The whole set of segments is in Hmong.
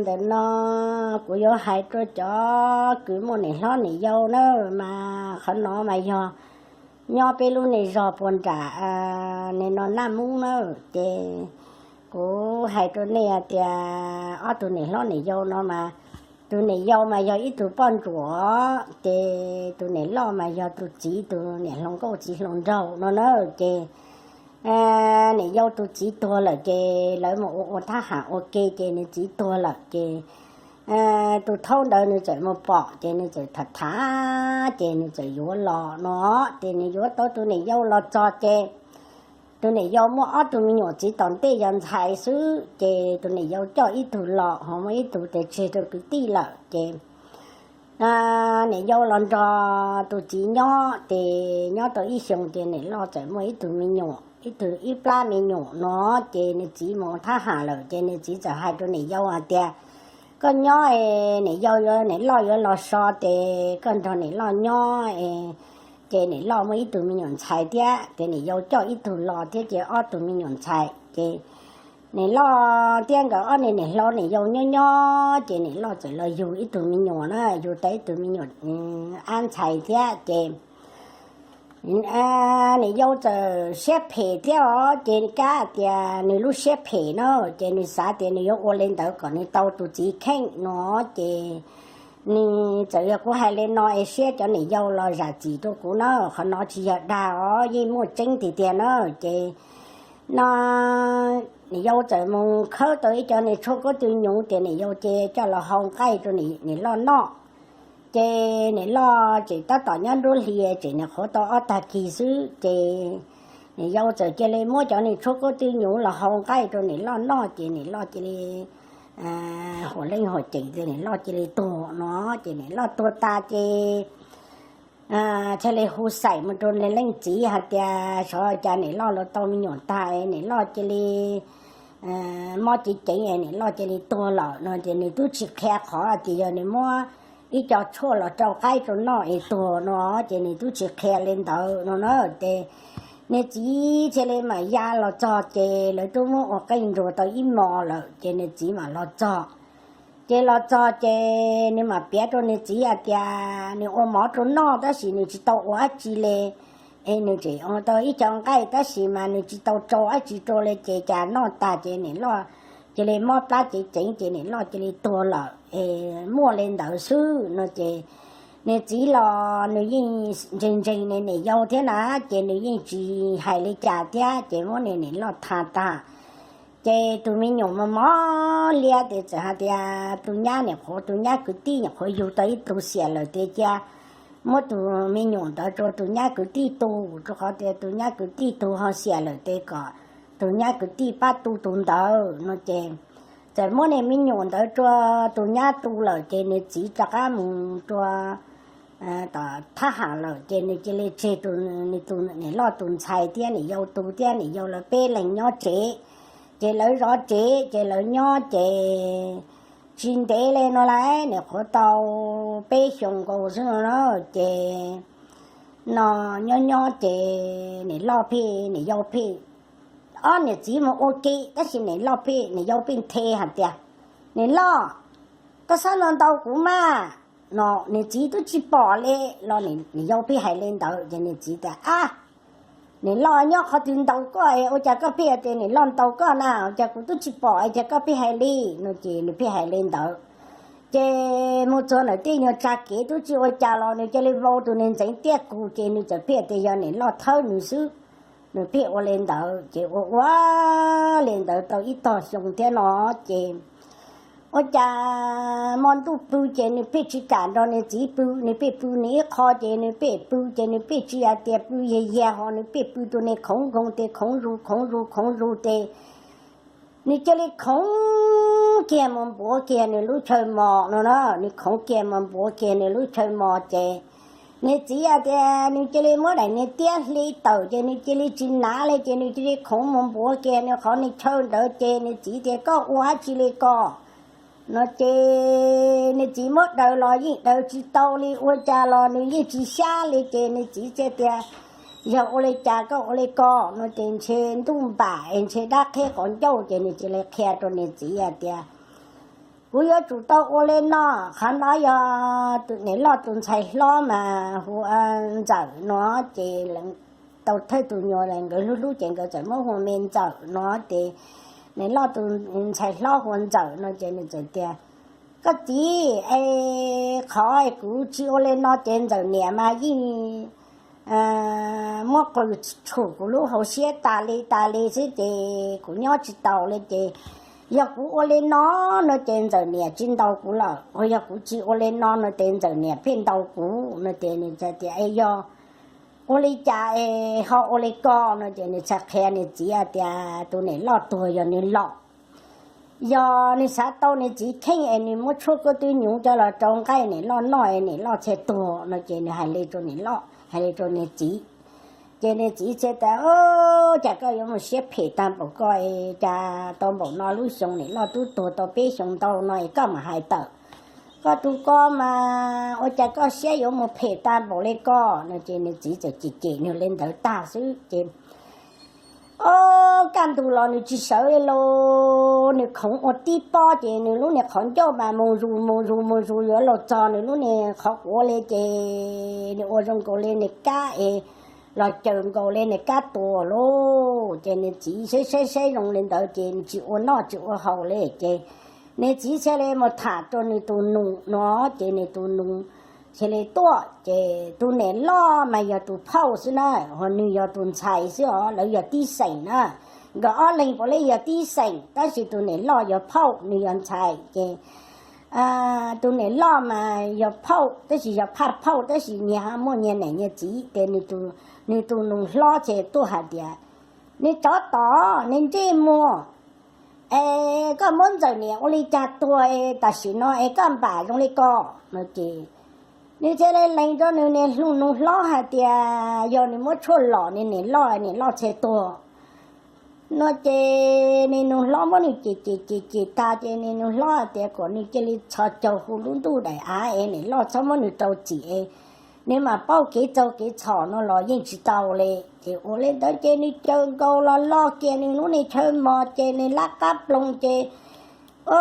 Ntawm no kuv yuav hais rau cov kws muaj niam hlob niam yau na, mas qhov no mas yog nyob peb lub niag zog puag nram niag no Naj Mub na. Ces kuv hais rau nej hais tias ob tug niam hlob niam yau no mas, tus niam yau mas yog ib tug poj ntsuam, ces tus niam loj mas yog tus txiv tus niam hluas nkauj txiv hluas nraug no na. Ces niam yau tus txiv tuag lawm ces lawv mus ua ua thab ham ua ke ces nws txiv tuag lawm ces tus thaub ntawd nws txawm mus pom ces nws txawm tham tham ces nws txawm yuav los no. Ces nws yuav tau tus niam yau los txog ces tus niam yau muaj ob tug me nyuam txiv tom ntej yog ntxhais xwb, ces tus niam yau coj ib tug los ho muaj ib tug tes tseg rau kwv tij lawm ces niam yau los nrog tus txiv nyob ces nyob tau ib xyoos ces niam loj txawm muaj ib tug me nyuam, ib tug ib plab me nyuam no. Ces nws txiv mus thab ham lawm ces nws txiv txawm hais rau niam yau hais tias, koj nyob, niam yau yuav niam loj yuav los so ces koj nrog niam loj nyob. Ces niam loj muaj ib tug me nyuam ntxhais thiab ces niam yau coj ib tug los thiab ces ob tug me nyuam ntxhais ces niam loj thiab nkawd ob niag niam hlob niam yau nyob nyob ces niam loj txawm los yug ib tug me nyuam na, yug tau ib tug me nyuam ab ntxhais thiab ces niam yau txawm siab phem thiab os, ces kab tias nws lub siab phem na, ces nws xav tias nws yuav ua li ntawd kom nws tau tus txiv kheej no. Ces nws txawm, yog kuv hais li no es siab cov niam yau los zam txim rau kuv na, qhov no tsis yog dag os, yeej muaj tseeb tiag tiag na. Ces no niam yau txawm mus khawb tau ib co niag tshuaj khaub tw nyuv ces niam yau cia coj los hau nqaij rau niam loj noj. Ces niam loj tseem tab tom nyob nruab hlis tseem niam qhuav tau ob tag kis xwb ces niam yau txawm cia li muab cov niag tshuaj khaub tw nyuv los hau nqaij rau niam loj noj ces niam loj cia li huam leej huam ceem ces niam loj cia li tuag no. Ces niam loj tuag tas ces thiaj li hu xaim mus rau niag leej txiv hais tias xyov cas niam loj los tau me nyuam tag, niam loj cia li mob ceev ceev, niam loj cia li tuag lawm no. Ces nws twb tsis qhia qhov tias yog nws muab ib co tshuaj los rau qaib rau noj es tuag no, ces nws twb tsis qhia li ntawd no na. Ces nws txiv thiaj li mam ya los txog ces lawv twb muab ua qeej nruas tau ib hmos lawm ces nws txiv mam los txog. Ces los txog ces nws mam piav rau nws txiv hais tias nws ua mov rau noj tab sis nws tsis tau ua dab tsi li. Es nws tseem ua tau ib co nqaij tab sis mas nws tsis tau tsau dab tsi rau li ces cas noj tag ces niam loj cia li mob plab ceev ceev ces niam loj cia li tuag lawm es muaj li ntawd xwb no. Ces nws txiv los nws yeej ntseeg ntseeg niam yau thiab na, ces nws yeej tsis hais li cas thiab ces muab niam loj tha tag. Ces tus me nyuam mos mos liab ces txawm hais tias tus nyab niam qhuav, tus nyab kwv tij niam qhuav yug tau ib tug xiam lawm ces cia muab tus me nyuam ntawd rau tus nyab kwv tij tu, rau qhov tias tus nyab kwv tij tus ho xiam lawm ces kom tus nyab kwv tij pab tu tus ntawd no. Ces txawm muab niag me nyuam ntawd rau tus nyab tu lawm ces nws txiv rov qab mus rau tom thab ham lawm ces nws cia li tseg tus, niam loj tus ntxhais thiab niam yau tu thiab niam yau lawv peb leeg nyob tsev. Ces lawv zov tsev ces lawv nyob ces tsis ntev li no las, niam qhuav tau peb xyoos nkaus xwb no na. Ces no nyob nyob ces niam loj pheej niam yau pheej, ob niam txiv mus ua ke tab sis niam loj pheej niam yau pheej nthe hais tias, niam loj, koj txhob ntaus ntaus kuv mas no. Niam txiv twb tsis pom li los niam yau pheej hais li ntawd ces niam txiv tias, ab, niam loj nyob qhov twg ntaus koj es ua cas koj pheej tias niam loj ntaus koj na, ua cas kuv twb tsis pom es cas koj pheej hais li no. Ces nws pheej hais li ntawd. Ces mus txog ntawm tej nyuag tsa kev twb tsis ua cas los nws cia li vau tus niag ntxeev tiaj kuv ces nws txawm pheej tias yog niam loj thawb nws xwb. Nws pheej ua li ntawd ces ua ua li ntawd tau ib tog xyoo thiab no ces ua cas hmo ntuj pw ces nws pheej tsis kam nrog nws txiv pw, nws pheej pw nws ib qho ces nws pheej pw ces nws pheej tsis hais tias pw yag yag ho nws pheej pw tus niag khoov nkoos tes khoov zus khoov zus khoov zus tes nws cia li khoov kiag mus npuav kiag nws lub chaw mos no na. Nws khoov kiag mus npuav kiag nws lub chaw mos ces nws txiv hais tias nws cia li muab daim niag tiab hli tawm ces nws cia li tsis hnav li ces nws cia li khoov mus npuav kiag nws qhov niag chaw ntawd ces nws txiv tias koj ua dab tsi li ko no ces nws txiv muab daws los yeej daws tsis tau li, ua cas los nws yeej tsis xyab li ces nws txiv thiaj tias yog ua li cas koj ua li ko no ces ntshe ntuj npam es ntshe dab qheb qhov ncauj ces nws cia li qhia rau nws txiv hais tias Kuv yuav tsum tau ua li no. Qhov no yog tus niam loj tus ntxhais hlob mas hu ua Ntxawm no, ces tau thawj tus nyuam nkawd hlub hlub ces nkawd txawm muab hu ua me Ntxawm no ces niam loj tus ntxhais hlob hu ua Ntxawm no ces nws txawm tias, Koj txiv, es qhov kuv tsis ua li no ces Ntxawm niam mas yeej muab qw tshum kuv lub hauv siab tas li tas li xwb ces kuv nyob tsis taus li ces yog kuv ua li no no ces Ntxawm niam tsis ntaus kuv lawm, ho yog kuv tsis ua li no no ces Ntxawm niam pheej ntaus kuv no ces nws txawm tias, Es yog ua li cas es ho ua li ko no ces nws txawm qhia nws txiv hais tias tus niam loj tuag yog nws los, yog nws xav tau nws txiv kheej es nws muab tshuaj kub twb nyuv coj los rau nqaij niam loj noj es niam loj thiaj tuag no ces nws hais li rau niam loj, hais li rau nws txiv. Ces nws txiv thiaj tias, Cas koj yuav mus siab phem tag npaum ko es cas tau npaum no lub xyoo niam loj twb tuag tau peb xyoo ntau no es koj mam hais tawm koj tus ko mas ua cas koj siab yuav mus phem tag npaum li ko no ces nws txiv txawm cem cem nws li ntawd tag xwb ces o, kaj ntug los nws tsis sawv li lauj, nws khoov ua tib pob ces nws lub niag qhov ncauj mas mus zus mus zus mus zus yuav los txog nws lub niag qhov quav li ces nws ua zoo nkaus li nws kab es los caws nkaus li nws kab tuag lauj. Ces nws txiv saib saib saib zoo li ntawd ces nws tsis ua noj tsis ua haus li ces nws txiv thiaj li mus tham rau nws tus nus no ces nws tus nus thiaj li tuaj ces tus niam loj mas yog tus phauj xwb na, ho nws yog tus ntxhais xwb os, lawv yog tib xeem na. Nkawd ob leeg puav leej yog tib xeem tab sis tus niam loj yog phauj nws yog ntxhais ces tus niam loj mas yog phauj tab sis yog phaj phauj tab sis nyias muaj nyias niam nyias txiv ces nws tus nus hlob ces tuaj hais tias, Niag tsov tom, niag ntsej muag, es koj muab Ntxawm niam ua li cas tuag es tam sim no es koj npam zoo li ko no ces nws thiaj li lees rau nws niag nus hlob hais tias yog nws muab tshuaj lom nws niam loj, niam loj thiaj tuag no ces nws nus hlob muab nws cem cem cem cem tag ces nws nus hlob hais tias kom nws cia li txhos caug hu lub ntuj daim av es niam loj txhob muab nws rau txim es nws mam paub kev txaug kev txhom no los yeej tsis tau li. Ces ua li ntawd ces nws caws nkaus los lo kiag nws lub niag chaw mos ces nws lab qab ploog ces o,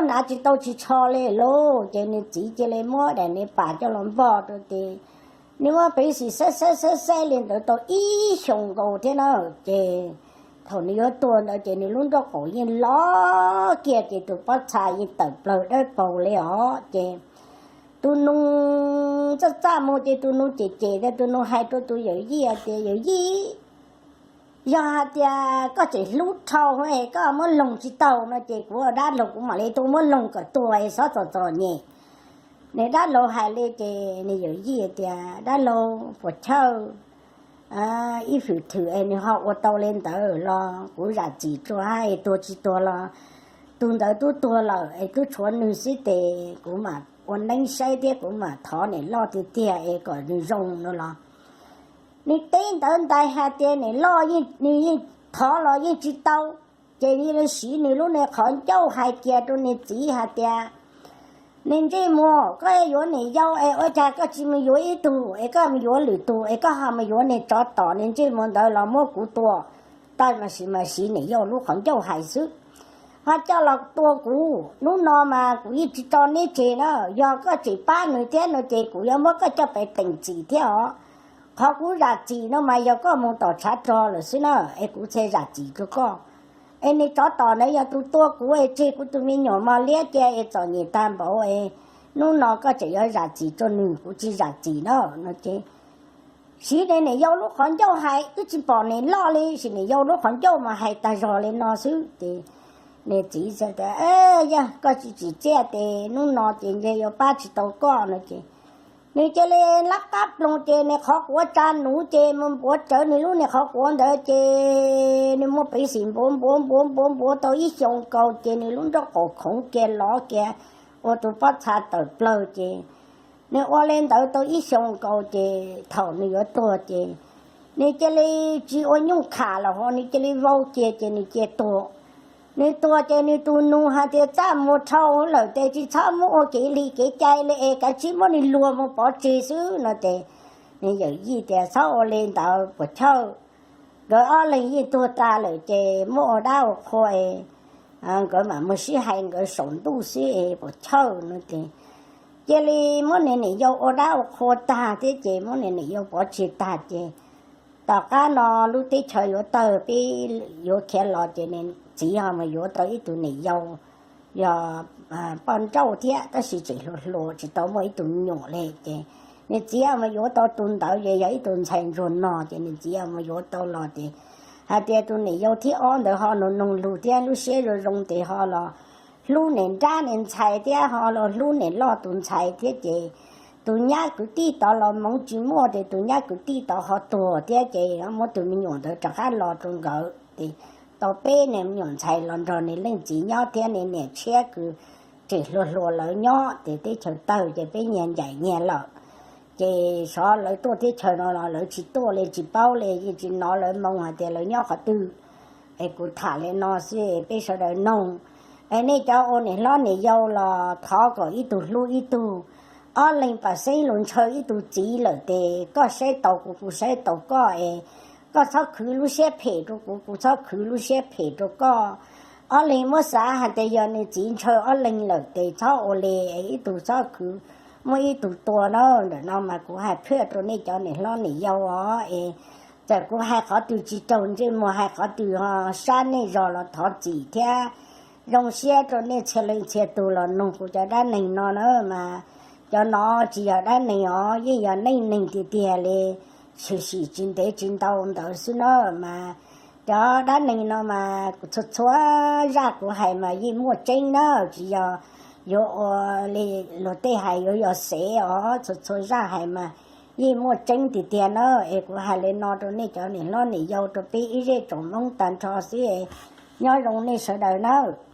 hnav tsis tau tsis tsho li lauj. Ces nws txiv cia li muab daim niag pas coj los npog rau ces nws muab peev xwm xaib xaib xaib xaib li ntawd tau ib xyoos nkaus thiab na ces thaum nws yuav tuag ntawd ces nws lub nraub qaum yeej lo kiag ces tus pob txha yeej tawm plawg dawb paug li os ces tus nus txaj txaj mus ces tus nus cem cem tias, tus nus hais rau tus yawm yij tias, Yawm yij, yog hais tias koj tseem hlub dhau es koj muab loog tsis tau no ces kuv ua dab laug kuv mam li tuaj muab loog kom tuag es xob txom txom nyem. Nws dab laug hais li ces nws yawm yij tias, Dab laug puas chawj, ib hwm thwm es nws ho ua tau li ntawd los kuv zam txim rau hab es tuag tsis tuag los tus ntawd twb tuag lawm es twb tshuav nws xwb tes kuv mam ua neeb saib thiab kuv mam thov niam loj tiag tiag es kom nws zoo no los nws teb ntawd ntais hais tias niam loj nws yeej thov los yeej tsis tau. Ces nws siv nws lub niag qhov ncauj hais kiag rau nws txiv hais tias, Niag ntsej muag, koj yuav niam yau es ua cas koj tsis mus yuav ib tug es koj mus yuav lwm tus es koj ho mus yuav niag tsov tom niag ntsej muag ntawd los muab kuv tua, tab mas sis mas siv niam yau lub qhov ncauj hais xwb ho coj los tua kuv. Hnub no mas kuv yeej tsis tso neb tseg na, yog koj tseem pab nws thiab no ces kuv yuav muab koj coj pem teem txim thiab os. Qhov kuv zam txim no mas yog koj mus tom tshav rog lawm xwb na, es kuv thiaj zam txim rau koj. Es niag tsov tom ntawd yog tus tua kuv es tseg kuv tus me nyuam mos liab cia es txom nyem tag npaum es hnub no koj tseem yuav zam txim rau nws, kuv tsis zam txim na no ces siv niam yau lub qhov ncauj hais, wb tsis pom niam loj li, siv niam yau lub qhov ncauj mas hais tag zog li no xwb ces nws txiv tias, Yog koj tsis tsim txiaj ces hnub no ces ntshe yuav pab tsis tau koj no ces nws cia li lab qab ploog ces nws qhov quav tsa nuv ces mus npuav rawv nws lub niag qhov quav ntawd ces nws muaj peev xwm npuav npuav npuav npuav npuav tau ib xyoos nkaus ces nws lub nraub qaum khoov kiag lov kiag ua tus pob txha tawm plawg ces nws ua li ntawd tau ib xyoos nkaus ces thaum nws yuav tuag ces nws cia li tsis ua nyuj kham los ho nws cia li vau kiag ces nws cia tuag. Nws tuag ces nws tus nus hais tias, Txaj muag dhau lawm ces tsis txhob muab ua kev li kev cai li es kav tsij muab nws luag mus pov tseg xwb no ces nws yawm yij tias, Txhob ua li ntawd puas chawj, nkawd ob leeg yeej tuag tas lawm ces muab ua dab ua qhua es nkawd mam mus sib hais nkawd saum ntuj xwb es puas chawj no ces cia li muab niag niam yau ua dab ua qhua tag thiab ces muab niag niam yau pov tseg tag ces tom qab no lub teb chaws yuav tawg peb yuav khiav los ces niag txiv ho mus yuav tau ib tug niam yau yog poj nrauj thiab tab sis tseem hluas hluas tsis tau muaj ib tug me nyuam li ces niag txiv ho mus yuav tau tus ntawd ces yog ib tug ntxhais ntsuag no ces niag txiv ho mus yuav tau los ces hais tias tus niam yau thib ob ntawd ho nug noog lus thiab lub siab zoo zoo ces ho los hlub niag nrab niag ntxhais thiab ho los hlub niag loj tus ntxhais thiab ces tus nyab kwv tij tod los hmoov tsis muaj ces tus nyab kwv tij tod ho tuag thiab ces muab tus me nyuam ntawd rov qab los rau nkawd ces tau peb niag me nyuam ntxhais los nrog niag leej txiv nyob thiab niag niam tshiab kws tseem hluas hluas lawv nyob ces teb chaws tawg ces peb nyias ncaim nyias lawm. Ces xyov lawv tuaj teb chaws no los lawv tsis tuaj li tsis paub li yeej tsis hnov lawv moo hais tias lawv nyob qhov twg. Es kuv tham li no xwb peb sawv daws noog. Es nej cov ua niam hlob niam yau los thov kom ib tug hlub ib tug. Ob leeg pam xeeb los ntshaw ib tug txiv lawm ces koj saib taus kuv kuv saib taus koj es koj txhob khwv lub siab phem rau kuv kuv txhob khwv lub siab phem rau koj. Ob leeg muab xav hais tias yog niag txiv ntshaw ob leeg lawm ces txhob ua li, ib tug txhob khwv, muab ib tug tua na. Ntawm no mas kuv hais phaj rau nej cov niam hlob niam yau os es txawm kuv hais qhov twg tsis raug ntsej muag hais qhov twg ho sab nej zog los thov txim thiab. Zoo siab rau nej txhia leej txhia tug los noog kuv cov dab neeg no na mas cov no tsis yog dab neeg os yeej yog neej neeg tiag tiag li. Tshwm sim tsis ntev tsis ntau ntawd xwb na mas cov dab neeg no mas txhua txhua zaj kuv hais mas yeej muaj tseeb na, tsis yog yuav ua li luag tej hais yuav yog xev os. Txhua txhua zaj hais mas yeej muaj tseeb tiag tiag na. Es kuv hais li no rau nej cov niam hlob niam yau rau peb ib zej tsoom Hmoob tag nrho xwb, nyob zoo nej sawv daws nawb.